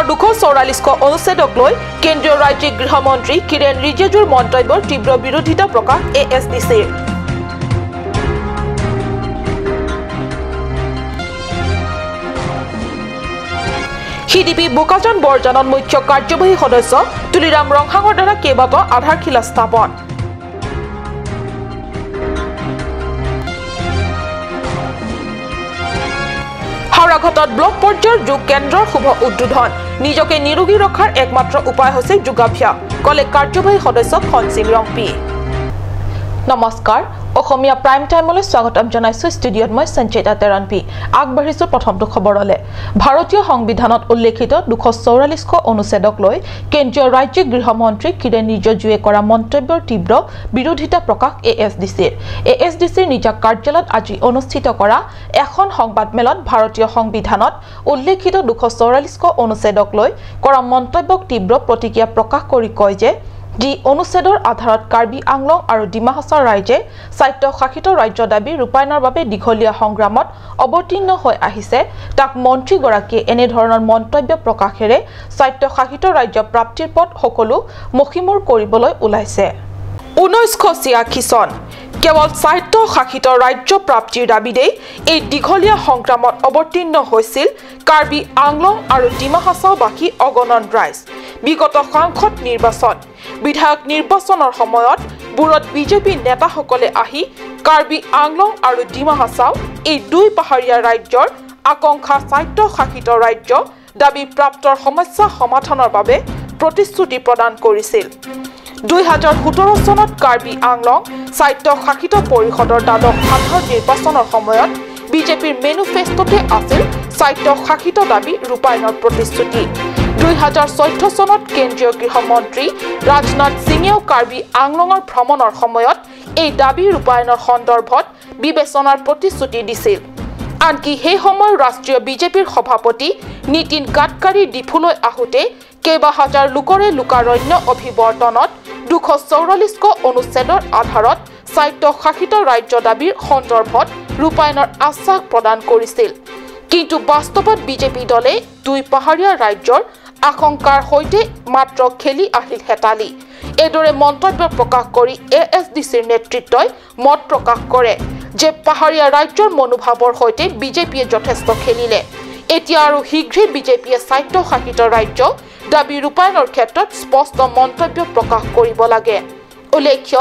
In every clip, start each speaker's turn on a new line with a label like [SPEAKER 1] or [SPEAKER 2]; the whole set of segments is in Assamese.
[SPEAKER 1] সংবিধানৰ 244 অনুচ্ছেদক লৈ কেন্দ্ৰীয় ৰাজ্যিক গৃহমন্ত্ৰী কিৰেণ ৰিজিজুৰ মন্তব্যৰ তীব্ৰ বিৰোধিতা প্ৰকাশ এ এছ ডি চিৰ। সিডিপি বোকাজান বৰজানত মুখ্য কাৰ্যবাহী সদস্য তুলিৰাম ৰংহাঙৰ দ্বাৰা কেইবাটাও আধাৰশিলা স্থাপন। হাওৰাঘাটত ব্লক পৰ্যায়ৰ যোগ কেন্দ্ৰৰ শুভ উদ্বোধন। নিজকে নিৰোগী ৰখাৰ একমাত্ৰ উপায় হৈছে যোগাভ্যাস, কলে কাৰ্যবাহী সদস্য খনসিং ৰংপি। নমস্কাৰ, অসমীয়া প্ৰাইম টাইমলৈ স্বাগতম জনাইছো। ষ্টুডিঅ'ত মই সঞ্চিতা তেৰাণপি। আগবাঢ়িছো প্ৰথমটো খবৰলৈ। ভাৰতীয় সংবিধানত উল্লেখিত 244 অনুচ্ছেদক লৈ কেন্দ্ৰীয় ৰাজ্যিক গৃহমন্ত্ৰী কিৰেণ ৰিজিজুৱে কৰা মন্তব্যৰ তীব্ৰ বিৰোধিতা প্ৰকাশ এ এছ ডি চিৰ। এ এছ ডি চিৰ নিজা কাৰ্যালয়ত আজি অনুষ্ঠিত কৰা এখন সংবাদমেলত ভাৰতীয় সংবিধানত উল্লেখিত 244 অনুচ্ছেদক লৈ কৰা মন্তব্যক তীব্ৰ প্ৰতিক্ৰিয়া প্ৰকাশ কৰি কয় যে যি অনুচ্ছেদৰ আধাৰত কাৰ্বি আংলং আৰু ডিমা হাছাও ৰাজ্যে স্বায়ত্তশাসিত ৰাজ্য দাবী ৰূপায়ণৰ বাবে দীঘলীয়া সংগ্ৰামত অৱতীৰ্ণ হৈ আহিছে, তাক মন্ত্ৰীগৰাকীয়ে এনেধৰণৰ মন্তব্য প্ৰকাশেৰে স্বায়ত্তশাসিত ৰাজ্য প্ৰাপ্তিৰ পথ সকলো মষিমূৰ কৰিবলৈ ওলাইছে। 1986 চন কেৱল স্বায়ত্তশাসিত ৰাজ্য প্ৰাপ্তিৰ দাবীতেই এই দীঘলীয়া সংগ্ৰামত অৱতীৰ্ণ হৈছিল কাৰ্বি আংলং আৰু ডিমা হাছাওবাসী অগণন ৰাইজ। বিগত সাংসদ নিৰ্বাচন, বিধায়ক নিৰ্বাচনৰ সময়ত বোৰত বিজেপি নেতাসকলে আহি কাৰ্বি আংলং আৰু ডিমা হাছাও এই দুই পাহাৰীয়া ৰাজ্যৰ আকাংক্ষা স্বায়ত্তশাসিত ৰাজ্য দাবী প্ৰাপ্তৰ সমস্যা সমাধানৰ বাবে প্ৰতিশ্ৰুতি প্ৰদান কৰিছিল। 2017 চনত কাৰ্বি আংলং স্বায়ত্তশাসিত পৰিষদৰ দ্বাদশ সাধাৰণ নিৰ্বাচনৰ সময়ত বিজেপিৰ মেনিফেষ্টোতে আছিল স্বায়ত্তশাসিত দাবী ৰূপায়ণৰ প্ৰতিশ্ৰুতি। 2014 চনত কেন্দ্ৰীয় গৃহমন্ত্ৰী ৰাজনাথ সিঙেও কাৰ্বি আংলঙৰ ভ্ৰমণৰ সময়ত এই দাবী ৰূপায়ণৰ সন্দৰ্ভত বিবেচনাৰ প্ৰতিশ্ৰুতি দিছিল। আনকি সেই সময়ৰ ৰাষ্ট্ৰীয় বিজেপিৰ সভাপতি নীতিন গাডকাৰী ডিফুলৈ আহোঁতে কেইবা হাজাৰ লোকৰে লোকাৰণ্য অভিৱৰ্তনত 244 অনুচ্ছেদৰ আধাৰত স্বায়ত্তশাসিত ৰাজ্য দাবীৰ সন্দৰ্ভত ৰূপায়ণৰ আশ্বাস প্ৰদান কৰিছিল। কিন্তু বাস্তৱত বিজেপি দলে দুই পাহাৰীয়া ৰাজ্যৰ আশংকাৰ সৈতে মাত্ৰ খেলি আহিল হেতালি। এইদৰে মন্তব্য প্ৰকাশ কৰি এ এছ ডি চিৰ নেতৃত্বই মত প্ৰকাশ কৰে যে পাহাৰীয়া ৰাজ্যৰ মনোভাৱৰ সৈতে বিজেপিয়ে যথেষ্ট খেলিলে। এতিয়া আৰু শীঘ্ৰেই বিজেপিয়ে স্বায়ত্তশাসিত ৰাজ্য দাবী ৰূপায়ণৰ ক্ষেত্ৰত স্পষ্ট মন্তব্য প্ৰকাশ কৰিব লাগে। উল্লেখ্য,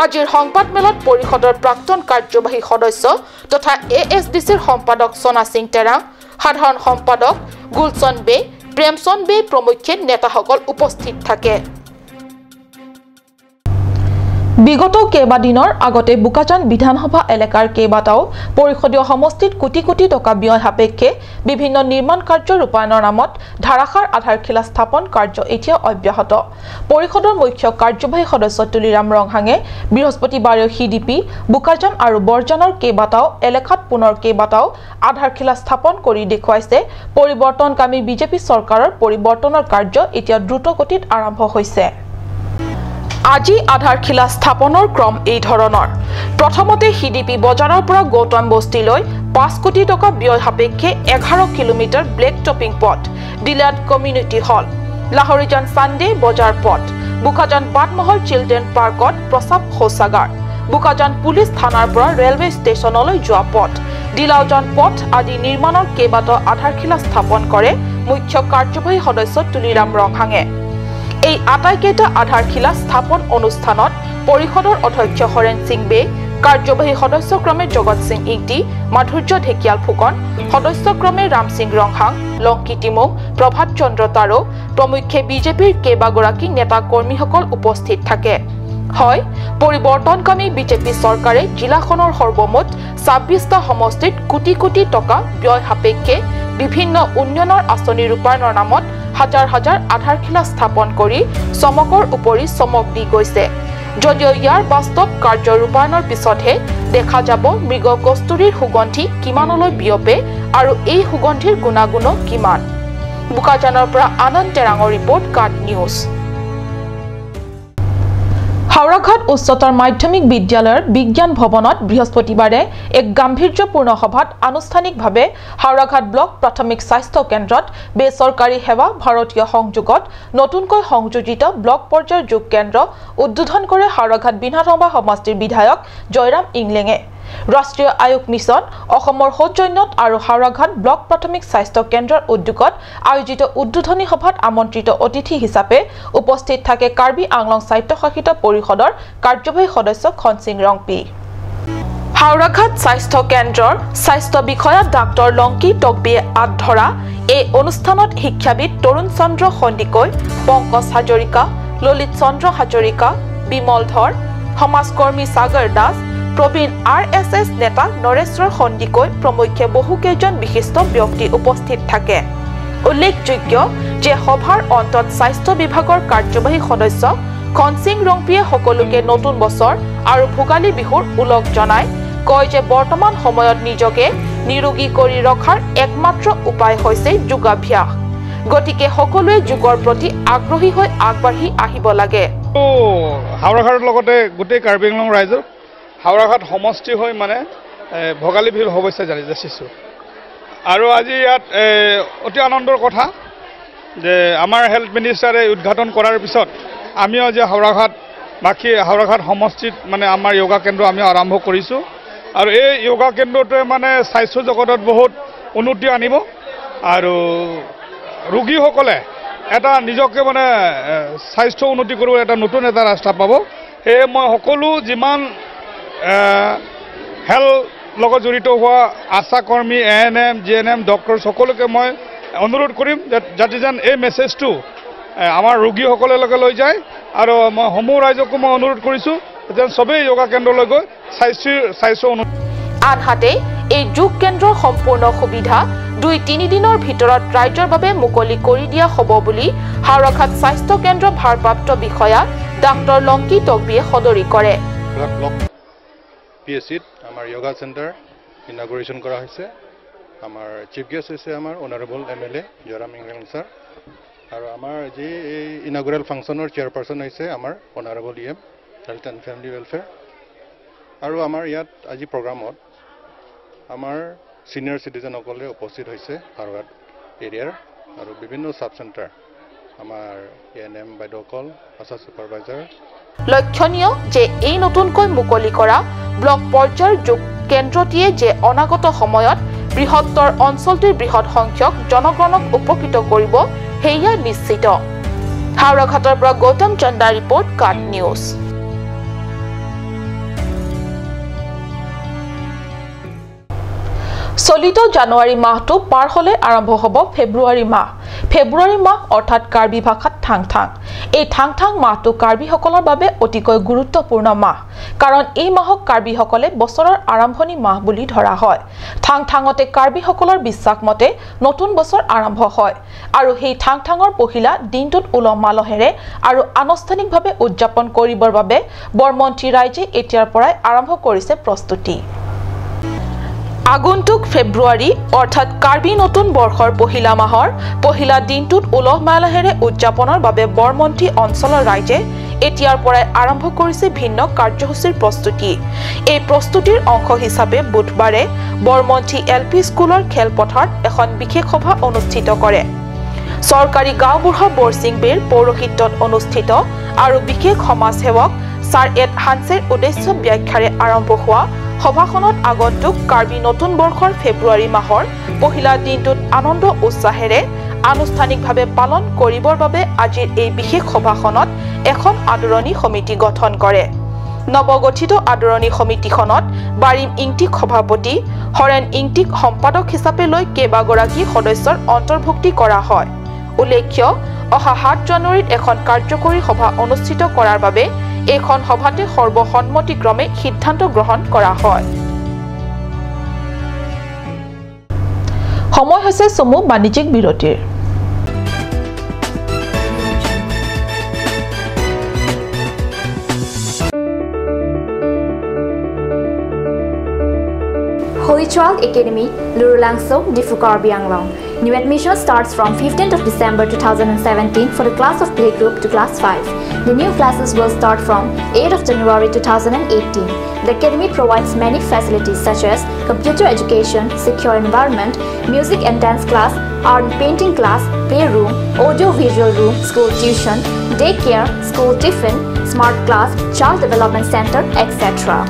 [SPEAKER 1] আজিৰ সংবাদমেলত পৰিষদৰ প্ৰাক্তন কাৰ্যবাহী সদস্য তথা এ এছ ডি চিৰ সম্পাদক সোণা সিং তেৰাং, সাধাৰণ সম্পাদক গুলচন বে, প্ৰেমচন বে প্ৰমুখ্যে নেতাসকল উপস্থিত থাকে। বিগত কেইবাদিনৰ আগতে বোকাজান বিধানসভা এলেকাৰ কেইবাটাও পৰিষদীয় সমষ্টিত কোটি কোটি টকা ব্যয় সাপেক্ষে বিভিন্ন নিৰ্মাণ কাৰ্য ৰূপায়ণৰ নামত ধাৰাসাৰ আধাৰশিলা স্থাপন কাৰ্য এতিয়াও অব্যাহত। পৰিষদৰ মুখ্য কাৰ্যবাহী সদস্য তুলিৰাম ৰংহাঙে বৃহস্পতিবাৰেও সিডিপি বোকাজান আৰু বৰজানৰ কেইবাটাও এলেকাত পুনৰ কেইবাটাও আধাৰশিলা স্থাপন কৰি দেখুৱাইছে পৰিৱৰ্তনকামী বিজেপি চৰকাৰৰ পৰিৱৰ্তনৰ কাৰ্য এতিয়া দ্ৰুতগতিত আৰম্ভ হৈছে। আজি আধাৰশিলা স্থাপনৰ ক্ৰম এই ধৰণৰ। প্ৰথমতে সিডিপি বজাৰৰ পৰা গৌতম বস্তিলৈ 5 কোটি টকা ব্যয় সাপেক্ষে 11 কিলোমিটাৰ ব্লেক টপিং পথ, ডিলাট কমিউনিটি হল, লাহৰিজান চান্দে বজাৰ পথ, বোকাজান বাটমহল চিলড্ৰেন পাৰ্কত প্ৰস্ৰাৱ শৌচাগাৰ, বোকাজান পুলিচ থানাৰ পৰা ৰেলৱে ষ্টেচনলৈ যোৱা পথ, ডিলাউজান পথ আদি নিৰ্মাণৰ কেইবাটাও আধাৰশিলা স্থাপন কৰে মুখ্য কাৰ্যবাহী সদস্য তুলিৰাম ৰংহাঙে। এই আটাইকেইটা আধাৰশিলা স্থাপন অনুষ্ঠানত পৰিষদৰ অধ্যক্ষ হৰেণ সিং বে, কাৰ্যবাহী সদস্যক্ৰমে জগত সিং ইংটি, মাধুৰ্য ঢেকিয়াল ফুকন, সদস্যক্ৰমে ৰামসিং ৰংহাং, লংকি টিমুং, প্ৰভাত চন্দ্ৰ তাৰো প্ৰমুখ্যে বিজেপিৰ কেইবাগৰাকী নেতা কৰ্মীসকল উপস্থিত থাকে। হয়, পৰিৱৰ্তনকামী বিজেপি চৰকাৰে জিলাখনৰ সৰ্বমুঠ 26টা সমষ্টিত কোটি কোটি টকা ব্যয় সাপেক্ষে বিভিন্ন উন্নয়নৰ আঁচনি ৰূপায়ণৰ নামত হাজাৰ হাজাৰ আধাৰশিলা স্থাপন কৰি চমকৰ উপৰি চমক দি গৈছে। যদিও ইয়াৰ বাস্তৱ কাৰ্য ৰূপায়ণৰ পিছতহে দেখা যাব মৃগ কস্তুৰীৰ সুগন্ধি কিমানলৈ বিয়পে আৰু এই সুগন্ধিৰ গুণাগুণো কিমান। বোকাজানৰ পৰা আনন্দ তেৰাঙৰ ৰিপৰ্ট, কাট নিউজ। হাওৰাঘাট উচ্চতৰ মাধ্যমিক বিদ্যালয়ৰ বিজ্ঞান ভৱনত বৃহস্পতিবাৰে এক গাম্ভীৰ্যপূৰ্ণ সভাত আনুষ্ঠানিকভাৱে হাওৰাঘাট ব্লক প্ৰাথমিক স্বাস্থ্য কেন্দ্ৰত বেচৰকাৰী সেৱা ভাৰতীয় সংযোগত নতুনকৈ সংযোজিত ব্লক পৰ্যায়ৰ যোগ কেন্দ্ৰ উদ্বোধন কৰে হাওৰাঘাট বিধানসভা সমষ্টিৰ বিধায়ক জয়ৰাম ইংলেঙে। ৰাষ্ট্ৰীয় আয়োগ মিছন অসমৰ সৌজন্যত আৰু হাওৰাঘাট ব্লক প্ৰাথমিক স্বাস্থ্য কেন্দ্ৰৰ উদ্যোগত আয়োজিত উদ্বোধনী সভাত আমন্ত্ৰিত অতিথি হিচাপে উপস্থিত থাকে কাৰ্বি আংলং স্বায়ত্তশাসিত পৰিষদৰ কাৰ্যবাহী সদস্য খনসিং ৰংপি। হাওৰাঘাট স্বাস্থ্য কেন্দ্ৰৰ স্বাস্থ্য বিষয়া ডাক্তৰ লংকি টকবিয়ে আঁত ধৰা এই অনুষ্ঠানত শিক্ষাবিদ তৰুণ চন্দ্ৰ সন্দিকৈ, পংকজ হাজৰিকা, ললিত চন্দ্ৰ হাজৰিকা, বিমল ধৰ, সমাজকৰ্মী সাগৰ দাস, প্ৰবীণ আৰএছএছ নেতা নৰেশ্বৰ সন্দিকৈ প্ৰমুখ্যে বহুকেইজন বিশিষ্ট ব্যক্তি উপস্থিত থাকে। উল্লেখযোগ্য যে সভাৰ অন্তত স্বাস্থ্য বিভাগৰ কাৰ্যবাহী সদস্য খনসিং ৰংপিয়ে সকলোকে নতুন বছৰ আৰু ভোগালী বিহুৰ ওলগ জনাই কয় যে বৰ্তমান সময়ত নিজকে নিৰোগী কৰি ৰখাৰ একমাত্ৰ উপায় হৈছে যোগাভ্যাস। গতিকে সকলোৱে যোগৰ প্ৰতি আগ্ৰহী হৈ আগবাঢ়ি আহিব লাগে।
[SPEAKER 2] হাওৰাঘাটৰ লগতে গোটেই কাৰ্বি আংলং ৰাইজৰ হাওৰাঘাট সমষ্টি হৈ মানে ভোগালী বিহুৰ শুভেচ্ছা যাচিছোঁ। আৰু আজি ইয়াত অতি আনন্দৰ কথা যে আমাৰ হেল্থ মিনিষ্টাৰে উদ্ঘাটন কৰাৰ পিছত আমিও আজি হাওৰাঘাট বাকী হাওৰাঘাট সমষ্টিত মানে আমাৰ যোগা কেন্দ্ৰ আমি আৰম্ভ কৰিছোঁ। আৰু এই যোগা কেন্দ্ৰটোৱে মানে স্বাস্থ্য জগতত বহুত উন্নতি আনিব আৰু ৰোগীসকলে এটা নিজকে মানে স্বাস্থ্য উন্নতি কৰিব এটা নতুন এটা ৰাস্তা পাব। সেয়ে মই সকলো যিমান হেল্থ লগত জড়িত হোৱা আশাকৰ্মী, A N M, G N M, doctor সকলোকে মই অনুৰোধ কৰিম যাতে যেন এই মেছেজটো আমাৰ ৰোগীসকললৈকে লৈ যায়। আৰু মই সমূহ ৰাইজকো মই অনুৰোধ কৰিছোঁ যেন চবেই যোগা কেন্দ্ৰলৈ গৈ স্বাস্থ্য উন্নতি।
[SPEAKER 1] আনহাতে এই যোগ কেন্দ্ৰৰ সম্পূৰ্ণ সুবিধা 2-3 দিনৰ ভিতৰত ৰাইজৰ বাবে মুকলি কৰি দিয়া হ'ব বুলি হাওৰাঘাট স্বাস্থ্য কেন্দ্ৰৰ ভাৰপ্ৰাপ্ত বিষয়া ডাক্তৰ লংকি টকবিয়ে সদৰি কৰে।
[SPEAKER 3] পি এছ চিত আমাৰ যোগা চেণ্টাৰ ইনাগুৰেশ্যন কৰা হৈছে। আমাৰ চিফ গেষ্ট হৈছে আমাৰ honourable M L A Joyram Engleng sir, আৰু আমাৰ যি এই ইনাগুৰেল ফাংচনৰ চেয়াৰপাৰ্চন হৈছে আমাৰ honourable E M health and family welfare. আৰু আমাৰ ইয়াত আজি প্ৰগ্ৰামত আমাৰ ছিনিয়ৰ চিটিজেনসকলে উপস্থিত হৈছে হাওৰাঘাট এৰিয়াৰ আৰু বিভিন্ন ছাব চেণ্টাৰ, আমাৰ এ এন এম বাইদেউসকল, আশা ছুপাৰভাইজাৰ।
[SPEAKER 1] লক্ষণীয় যে এই নতুনকৈ মুকলি কৰা ব্লক পৰ্যায়ৰ যোগ কেন্দ্ৰটিয়ে যে অনাগত সময়ত বৃহত্তৰ অঞ্চলটোৰ বৃহৎ সংখ্যক জনগণক উপকৃত কৰিব সেয়া নিশ্চিত। হাওৰাঘাটৰ পৰা গৌতম চন্দা ৰিপৰ্ট, কাট নিউজ। চলিত জানুৱাৰী মাহটো পাৰ হলে আৰম্ভ হ'ব ফেব্ৰুৱাৰী মাহ। ফেব্ৰুৱাৰী মাহ অৰ্থাৎ কাৰ্বি ভাষাত থাং থাং। এই থাং থাং মাহটো কাৰ্বিসকলৰ বাবে অতিকৈ গুৰুত্বপূৰ্ণ মাহ, কাৰণ এই মাহক কাৰ্বিসকলে বছৰৰ আৰম্ভণি মাহ বুলি ধৰা হয়। থাং থাঙতে কাৰ্বিসকলৰ বিশ্বাস মতে নতুন বছৰ আৰম্ভ হয় আৰু সেই থাং থাঙৰ পহিলা দিনটোত উলহ মালহেৰে আৰু আনুষ্ঠানিকভাৱে উদযাপন কৰিবৰ বাবে বৰমন্ত্ৰী ৰাইজে এতিয়াৰ পৰাই আৰম্ভ কৰিছে প্ৰস্তুতি। আগন্তুক ফেব্ৰুৱাৰী অৰ্থাৎ কাৰ্বি নতুন বৰ্ষৰ পহিলা মাহৰ পহিলা দিনটোত উলহ মালহেৰে উদযাপনৰ বাবে বৰমন্ত্ৰী অঞ্চলৰ ৰাইজে এতিয়াৰ পৰাই আৰম্ভ কৰিছে ভিন্ন কাৰ্যসূচীৰ প্ৰস্তুতি। এই প্ৰস্তুতিৰ অংশ হিচাপে বুধবাৰে বৰমন্ত্ৰী এল পি স্কুলৰ খেলপথাৰত এখন বিশেষ সভা অনুষ্ঠিত কৰে। চৰকাৰী গাঁওবুঢ়া বৰসিং বেৰ পৌৰোহিত্যত অনুষ্ঠিত আৰু বিশেষ সমাজসেৱক ছাৰ এড হানছেৰ উদ্দেশ্য ব্যাখ্যাৰে আৰম্ভ হোৱা সভাখনত আগন্তুক কাৰ্বি নতুন বৰ্ষৰ ফেব্ৰুৱাৰী মাহৰ পহিলা দিনটোত আনন্দ উৎসাহেৰে আনুষ্ঠানিকভাৱে পালন কৰিবৰ বাবে আজিৰ এই বিশেষ সভাখনত এখন আদৰণি সমিতি গঠন কৰে। নৱগঠিত আদৰণি সমিতিখনত বাৰিম ইংটিক সভাপতি, হৰেণ ইংটিক সম্পাদক হিচাপে লৈ কেইবাগৰাকী সদস্যৰ অন্তৰ্ভুক্তি কৰা হয়। উল্লেখ্য, অহা 7 জানুৱাৰীত এখন কাৰ্যকৰী সভা অনুষ্ঠিত কৰাৰ বাবে এইখন সভাতে সৰ্বসন্মতিক্ৰমে সিদ্ধান্ত গ্ৰহণ কৰা হয়। সময় হৈছে চমু বাণিজ্যিক বিৰতিৰ।
[SPEAKER 4] Holy Child Academy, Lurulangso, Diphu Karbi Anglong. New admission starts from 15th of December 2017 for the class of playgroup to class 5. The new classes will start from 8th of January 2018. The academy provides many facilities such as computer education, secure environment, music and dance class, art and painting class, playroom, audio-visual room, school tuition, daycare, school tiffin, smart class, child development center, etc.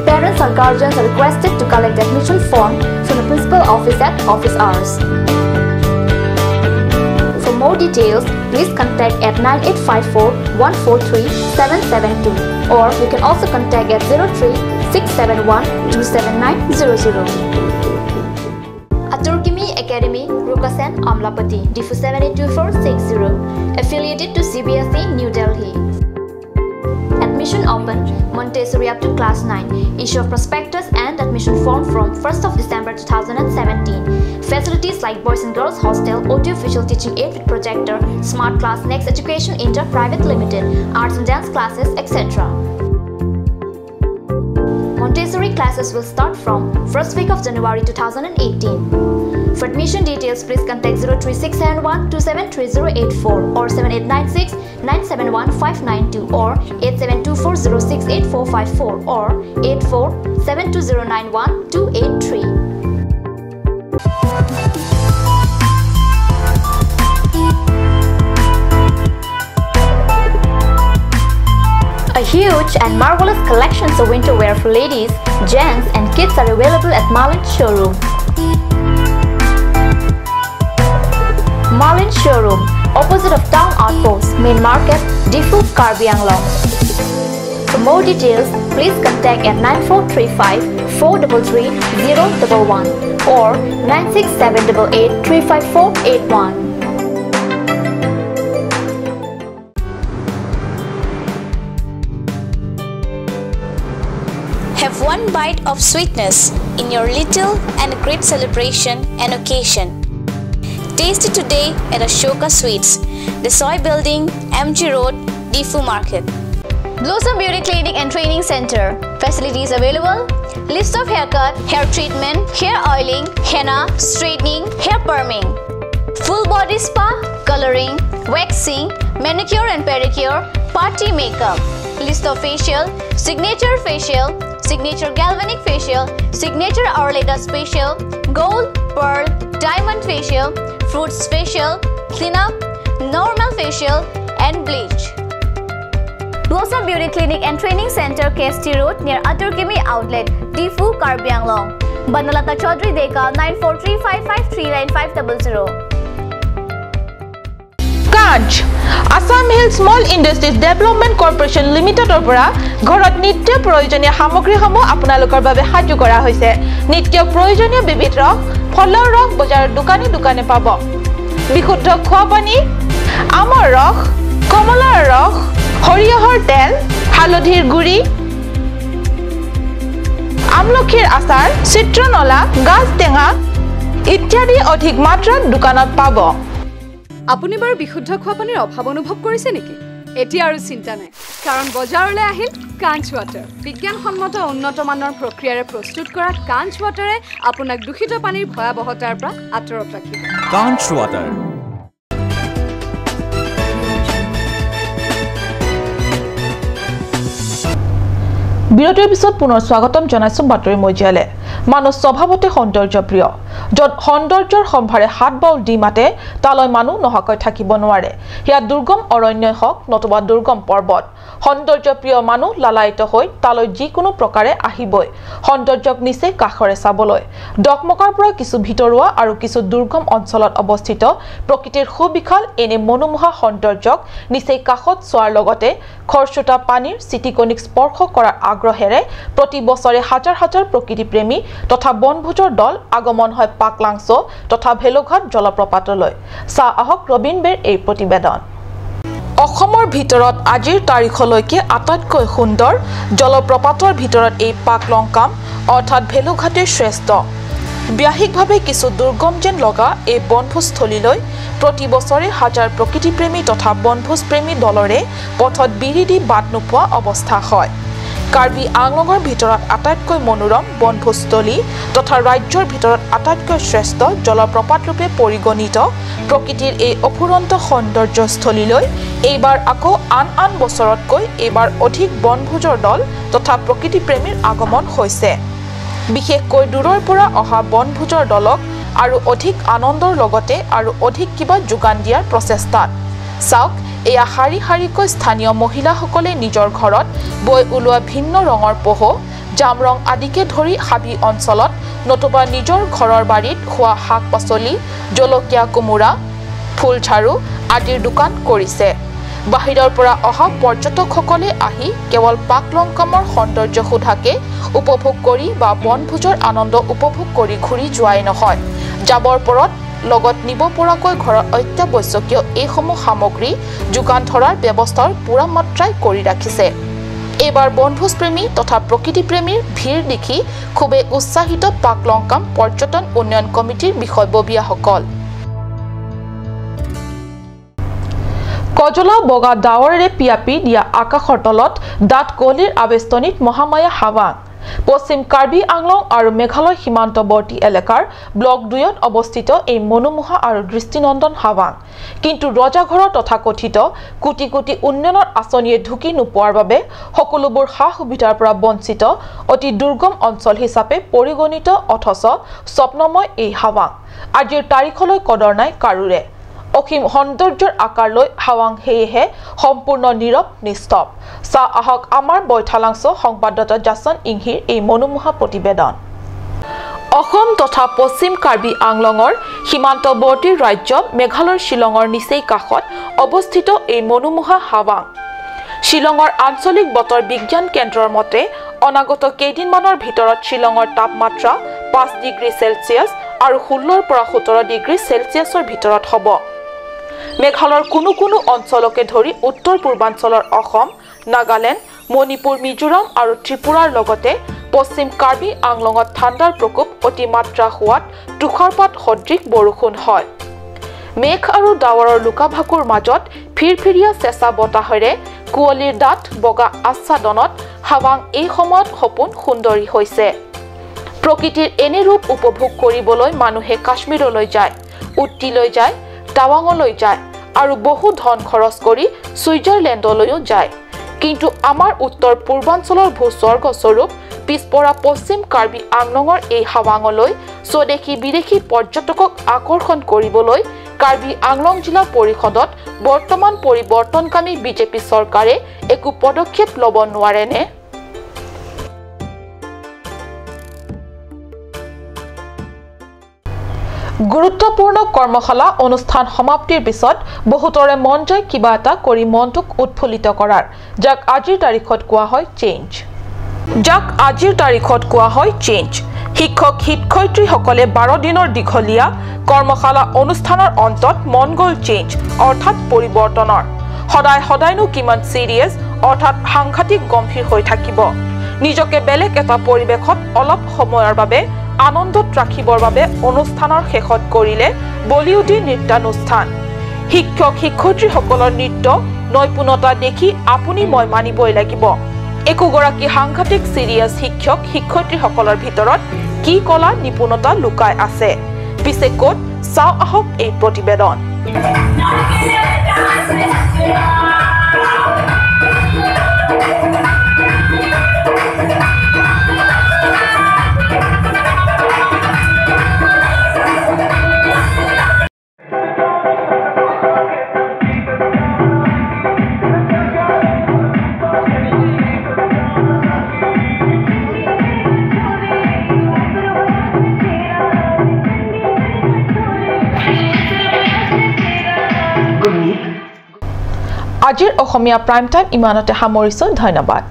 [SPEAKER 4] Parents or guardians are requested to collect the admission form from the principal office at office hours. For more details, please contact at 9854 143 772 or you can also contact at 03 671 27900. Aturkimi Academy, Rukasen, Amlapati, Diphu 782460, affiliated to CBSE, New Delhi. Admission open, Montessori up to class 9, issue of prospectus and admission form from 1st of December 2017. Facilities like boys and girls hostel, audio-visual teaching aid with projector, smart class, Next Education Inter Private Limited, arts and dance classes, etc. Montessori classes will start from 1st week of January 2018. For admission details, please contact 03671 273084 or 7896 971 592 or 8724068454 or 8472091283. A huge and marvelous collection of winter wear for ladies, gents and kids are available at Marlin Showroom. Marlin Showroom, opposite of Town Outpost, Main Market, Diphu, Karbi Anglong. For more details, please contact at 9435 433 011 or 96788 35481.
[SPEAKER 5] Have one bite of sweetness in your little and great celebration and occasion. Taste it today at Ashoka Sweets, the Soy Building, MG Road, Diphu Market.
[SPEAKER 4] Blossom Beauty Clinic and Training Center. Facilities available: list of haircut, hair treatment, hair oiling, henna, straightening, hair perming, full body spa, coloring, waxing, manicure and pedicure, party makeup. List of facial, signature facial, signature galvanic facial, signature Arleta facial, gold, pearl, diamond facial, fruits facial, cleanup, normal facial and bleach. Blossom Beauty Clinic and Training Center, KST Road, near Aturkimi Outlet, Diphu, Karbi Anglong. Banalata Chaudhary Deka, 9435539500.
[SPEAKER 1] Kanch Assam Hill Small Industries Development Corporation লিমিটেডৰ পৰা ঘৰত নিত্য প্ৰয়োজনীয় সামগ্ৰীসমূহ আপোনালোকৰ বাবে সাজু কৰা হৈছে। নিত্য প্ৰয়োজনীয় বিবিধ ৰস, ফলৰ ৰস বজাৰৰ দোকানে দোকানে পাব। বিশুদ্ধ খোৱা পানী, আমৰ ৰস, কমলাৰ ৰস, সৰিয়হৰ তেল, হালধিৰ গুড়ি, আমলখিৰ আচাৰ, চিত্ৰনলা, গাজ টেঙা ইত্যাদি অধিক মাত্ৰাত দোকানত পাব।
[SPEAKER 6] আপুনি বাৰু বিশুদ্ধ খোৱা পানীৰ অভাৱ অনুভৱ কৰিছে নেকি? এতিয়া আৰু চিন্তা নাই, কাৰণ বজাৰলৈ আহিল কাঞ্চ ৱাটাৰ। বিজ্ঞানসন্মত উন্নত মানৰ প্ৰক্ৰিয়াৰে প্ৰস্তুত কৰা কাঞ্চ ৱাটাৰে আপোনাক দূষিত পানীৰ ভয়াৱহতাৰ পৰা আঁতৰত ৰাখিব।
[SPEAKER 7] কাঞ্চ ৱাটাৰ।
[SPEAKER 1] বিৰতিৰ পিছত পুনৰ স্বাগতম জনাইছো বাতৰি মজিয়ালে। মানুহ স্বভাৱতে সৌন্দৰ্যপ্ৰিয়, য'ত সৌন্দৰ্যৰ সম্ভাৰে হাত বাউল দি মাতে তালৈ মানুহ নহাকৈ থাকিব নোৱাৰে। সেয়া দুৰ্গম অৰণ্যই হওক নতুবা দুৰ্গম পৰ্বত, সৌন্দৰ্যপ্ৰিয় মানুহ লালায়িত হৈ তালৈ যিকোনো প্ৰকাৰে আহিবই সৌন্দৰ্যক নিচেই কাষৰে চাবলৈ। ডকমকাৰ পৰা কিছু ভিতৰুৱা আৰু কিছু দুৰ্গম অঞ্চলত অৱস্থিত প্ৰকৃতিৰ সুবিশাল এনে মনোমোহা সৌন্দৰ্যক নিচেই কাষত চোৱাৰ লগতে খৰস্ৰোতা পানীৰ চিটিকনিক স্পৰ্শ কৰাৰ আগ্ৰহেৰে প্ৰতি বছৰে হাজাৰ হাজাৰ প্ৰকৃতিপ্ৰেমী তথা বনভোজৰ দল আগমন হয় পাকলাংছ তথা ভেলুঘাট জলপ্ৰপাতলৈ। চাহ আহক ৰবীন বেৰ এই প্ৰতিবেদন। অসমৰ ভিতৰত আজিৰ তাৰিখলৈকে আটাইতকৈ সুন্দৰ জলপ্ৰপাতৰ ভিতৰত এই পাকলংকাম অৰ্থাৎ ভেলুঘাটেৰ শ্ৰেষ্ঠ। ব্যাহিকভাৱে কিছু দুৰ্গম যেন লগা এই বনভোজস্থলীলৈ প্ৰতি বছৰে হাজাৰ প্ৰকৃতিপ্ৰেমী তথা বনভোজপ্ৰেমী দলৰে পথত বিৰি দি বাট নোপোৱা অৱস্থা হয়। কাৰ্বি আংলঙৰ ভিতৰত আটাইতকৈ মনোৰম বনভোজস্থলী তথা ৰাজ্যৰ ভিতৰত আটাইতকৈ শ্ৰেষ্ঠ জলপ্ৰপাতৰূপে পৰিগণিত প্ৰকৃতিৰ এই অফুৰন্ত সৌন্দৰ্যস্থলীলৈ এইবাৰ আকৌ আন আন বছৰতকৈ এইবাৰ অধিক বনভোজৰ দল তথা প্ৰকৃতিপ্ৰেমীৰ আগমন হৈছে। বিশেষকৈ দূৰৰ পৰা অহা বনভোজৰ দলক আৰু অধিক আনন্দৰ লগতে আৰু অধিক কিবা যোগান দিয়াৰ প্ৰচেষ্টাত চাওক এয়া শাৰী শাৰীকৈ স্থানীয় মহিলাসকলে নিজৰ ঘৰত বৈ ওলোৱা ভিন্ন ৰঙৰ পহ, জামৰং আদিকে ধৰি হাবি অঞ্চলত নতুবা নিজৰ ঘৰৰ বাৰীত হোৱা শাক পাচলি, জলকীয়া, কোমোৰা, ফুলঝাৰু আদিৰ দোকান কৰিছে। বাহিৰৰ পৰা অহা পৰ্যটকসকলে আহি কেৱল পাকলংকামৰ সৌন্দৰ্য সোধাকে উপভোগ কৰি বা বনভোজৰ আনন্দ উপভোগ কৰি ঘূৰি যোৱাই নহয়, যাবৰ পৰত লগত নিব পৰাকৈ ঘৰৰ অত্যাৱশ্যকীয় এইসমূহ সামগ্ৰী যোগান ধৰাৰ ব্যৱস্থাৰ পূৰা মাত্ৰাই কৰি ৰাখিছে। এইবাৰ বনভোজপ্ৰেমী তথা প্ৰকৃতিপ্ৰেমীৰ ভিৰ দেখি খুবেই উৎসাহিত পাকলংকাম পৰ্যটন উন্নয়ন কমিটিৰ বিষয়ববীয়াসকল। কজলা বগা ডাৱৰেৰে পিয়াপি দিয়া আকাশৰ তলত ডাঠ কুঁৱলীৰ আৱেষ্টনীত মহামায়া হাৱাং। পশ্চিম কাৰ্বি আংলং আৰু মেঘালয় সীমান্তৱৰ্তী এলেকাৰ ব্লক 2ত অৱস্থিত এই মনোমোহা আৰু দৃষ্টিনন্দন হাৱাং। কিন্তু ৰজাঘৰৰ তথাকথিত কোটি কোটি উন্নয়নৰ আঁচনিয়ে ঢুকি নোপোৱাৰ বাবে সকলোবোৰ সা সুবিধাৰ পৰা বঞ্চিত অতি দুৰ্গম অঞ্চল হিচাপে পৰিগণিত অথচ স্বপ্নময় এই হাৱাং আজিৰ তাৰিখলৈ কদৰ নাই কাৰোৰে। অসীম সৌন্দৰ্যৰ আকাৰ লৈ হাৱাং সেয়েহে সম্পূৰ্ণ নীৰৱ নিস্তব। চাহ আহক আমাৰ বৈঠালাংছ সংবাদদাতা জাছন ইংহিৰ এই মনোমোহা প্ৰতিবেদন। অসম তথা পশ্চিম কাৰ্বি আংলঙৰ সীমান্তৱৰ্তী ৰাজ্য মেঘালয়ৰ শ্বিলঙৰ নিচেই কাষত অৱস্থিত এই মনোমোহা হাৱাং। শ্বিলঙৰ আঞ্চলিক বতৰ বিজ্ঞান কেন্দ্ৰৰ মতে অনাগত কেইদিনমানৰ ভিতৰত শ্বিলঙৰ তাপমাত্ৰা 5 ডিগ্ৰী চেলছিয়াছ আৰু 16ৰ পৰা 17 ডিগ্ৰী চেলছিয়াছৰ ভিতৰত হ'ব। মেঘালয়ৰ কোনো কোনো অঞ্চলকে ধৰি উত্তৰ পূৰ্বাঞ্চলৰ অসম, নাগালেণ্ড, মণিপুৰ, মিজোৰাম আৰু ত্ৰিপুৰাৰ লগতে পশ্চিম কাৰ্বি আংলঙত ঠাণ্ডাৰ প্ৰকোপ অতিমাত্ৰা হোৱাত তুষাৰপাত সদৃশ বৰষুণ হয়। মেঘ আৰু ডাৱৰৰ লুকাভাকুৰ মাজত ফিৰফিৰিয়া চেঁচা বতাহেৰে কুঁৱলীৰ ডাঠ বগা আচ্ছাদনত হাৱাং এই সময়ত সপোন সুন্দৰী হৈছে। প্ৰকৃতিৰ এনে ৰূপ উপভোগ কৰিবলৈ মানুহে কাশ্মীৰলৈ যায়, উট্টিলৈ যায়, টাৱাঙলৈ যায় আৰু বহু ধন খৰচ কৰি ছুইজাৰলেণ্ডলৈও যায়। কিন্তু আমাৰ উত্তৰ পূৰ্বাঞ্চলৰ ভূস্বৰ্গস্বৰূপ পিছপৰা পশ্চিম কাৰ্বি আংলঙৰ এই হাৱাঙলৈ স্বদেশী বিদেশী পৰ্যটকক আকৰ্ষণ কৰিবলৈ কাৰ্বি আংলং জিলা পৰিষদত বৰ্তমান পৰিৱৰ্তনকামী বিজেপি চৰকাৰে একো পদক্ষেপ ল'ব নোৱাৰেনে? গুৰুত্বপূৰ্ণ কৰ্মশালা অনুষ্ঠান সমাপ্তিৰ পিছত বহুতৰে মন যায় কিবা এটা কৰি মনটোক উৎফুল্লিত কৰাৰ, যাক আজিৰ তাৰিখত কোৱা হয় চেঞ্জ। শিক্ষক শিক্ষয়িত্ৰীসকলে 12 দিনৰ দীঘলীয়া কৰ্মশালা অনুষ্ঠানৰ অন্তত মন গ'ল চেঞ্জ অৰ্থাৎ পৰিৱৰ্তনৰ। সদায় সদায়নো কিমান চিৰিয়াছ অৰ্থাৎ সাংঘাতিক গম্ভীৰ হৈ থাকিব। নিজকে বেলেগ এটা পৰিৱেশত অলপ সময়ৰ বাবে আনন্দত ৰাখিবৰ বাবে অনুষ্ঠানৰ শেষত কৰিলে বলিউডী নৃত্যানুষ্ঠান। শিক্ষক শিক্ষয়িত্ৰীসকলৰ নৃত্য নৈপুণ্যতা দেখি আপুনি মই মানিবই লাগিব। একোগৰাকী সাংঘাতিক চিৰিয়াছ শিক্ষক শিক্ষয়িত্ৰীসকলৰ ভিতৰত কি কলা নিপুণতা লুকাই আছে, পিছে ক'ত চাওঁ আহক এই প্ৰতিবেদন। আজিৰ অসমীয়া প্ৰাইম টাইম ইমানতে সামৰিছোঁ। ধন্যবাদ।